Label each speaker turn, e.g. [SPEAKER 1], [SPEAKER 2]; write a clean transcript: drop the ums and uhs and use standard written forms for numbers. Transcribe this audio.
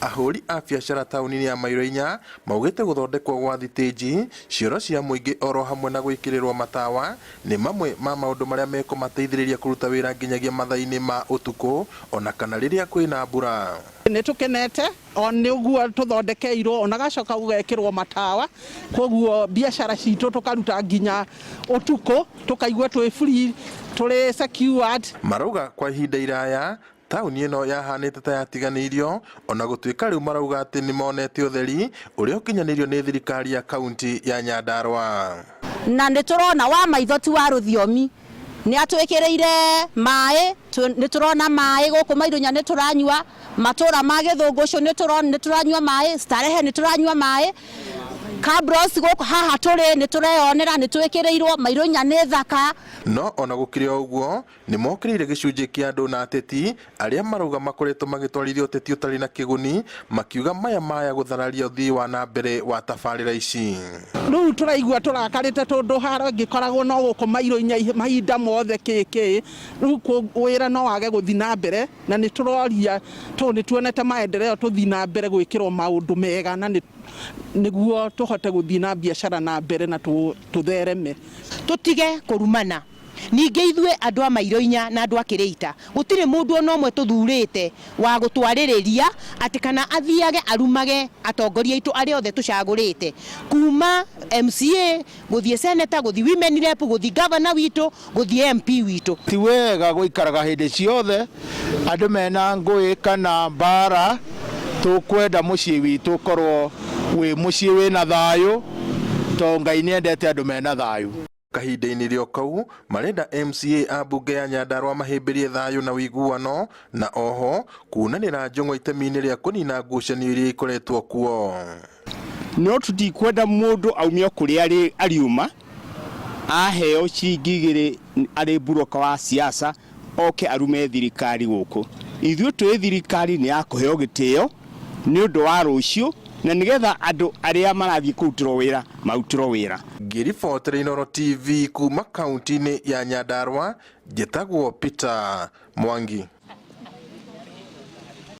[SPEAKER 1] Ahũri a biacara taũni-inĩ ya Mairo Inya maugĩte gũthondekwo gwa thitĩnji, cioro cia mũingĩ oro hamwe na gwĩkĩrĩrwo matawa nĩ mamwe ma maũndũ marĩa mekũmateithĩrĩria kũruta wĩra nginyagia mathaa-inĩ ma ũtukũ ona kana rĩrĩa kwĩna mbura.
[SPEAKER 2] Nĩ tũkenete o nĩ ũguo tũthondekeirwo ona gacoka gũgekĩrwo matawa, koguo biacara citũ tũkaruta nginya ũtukũ tũkaigua twĩ free, tũrĩ secured.
[SPEAKER 1] Marauga kwa ihinda iraya taũni ĩno yahanĩte ta yatiganĩirio ona gũtuĩka rĩu marauga atĩ nĩ monete ũtheri ũrĩa ũkinyanĩirio nĩ thirikari ya kaunti ya Nyandarua.
[SPEAKER 3] Na nĩ tũrona wa maitho ti wa rũthiomi nĩ atwĩkĩrĩire maĩ, nĩ tũrona maĩ gũkũ Mairũnya nĩ tũranyua, matũra ma Gĩthũngũ ũcio nĩ tũranyua maĩ, Starehe nĩ tũranyua maĩ, Kabros gũkũ haha tũrĩ nĩ tũreyonera nĩ twĩkĩrĩirwo, Mairũnya nĩ thaka.
[SPEAKER 1] No ona gũkĩrĩ o ũguo, nĩ mokĩrĩire gĩcunjĩ kĩa andũ na ateti arĩa marauga makoretwo magĩtwarithia ũteti ũtarĩ na kĩguni, makiuga maya maya gũthararia ũthii wa na mbere wa tabarĩra ici.
[SPEAKER 2] Rĩu tũraigua tũrakarĩte tondũ haro ĩngĩkoragwo no gũkũ Mairũ-inĩ mahinda mothe kĩ kĩ, rĩu wĩra no wage gũthiĩ na mbere na nĩ tũroria tondũ nĩ tuonete maendeleo tũthiĩ na mbere gwĩkĩrwo maũndũ mega na nĩguo tũhote gũthiĩ na biacara na mbere na tũthereme.
[SPEAKER 4] Tũtige kũrumana. Ningĩ ithuĩ andũ a Mairũ-Inya na andũ a Kĩrĩita, gũtirĩ mũndũ o na ũmwe tũthurĩte wa gũtwarĩrĩria atĩ kana athiage arumage atongoria aitũ arĩa othe tũcagũrĩte, kuma MCA, gũthiĩ senator, gũthiĩ women rep, gũthiĩ governor witũ, gũthiĩ MP witũ.
[SPEAKER 5] Ti wega gũikaraga hĩndĩ ciothe andũ mena ngũĩ kana mbara, tũkwenda mũciĩ witũ ũkorwo wĩ mũciĩ wĩna thayũ, tondũ Ngai nĩ endete andũ mena thayũ.
[SPEAKER 1] Kahinda-inĩ rĩo kau marenda MCA a mbunge ya Nyandarua mahĩmbĩrie thayũ na ũiguano na oho kunanĩra njũng'wa itemi-inĩ rĩa kũnina ngucanio iria ikoretwo kuo.
[SPEAKER 6] No tũtikwenda mũndũ aume o kũrĩa ariuma aheo ciringi igĩrĩ arĩ mburoka wa siasa oke arume thirikari gũkũ. Ithuĩ tũĩ thirikari nĩ ya kũheo gĩtĩo nĩ ũndũ wa rũciũ na nĩgetha andũ arĩa marathiĩ kũrutĩrwo wĩra marutĩrwo wĩra.
[SPEAKER 1] Ngĩribotera Inooro TV kuma kaunti-inĩ ya Nyandarua, njĩtagwo Peter Mwangi.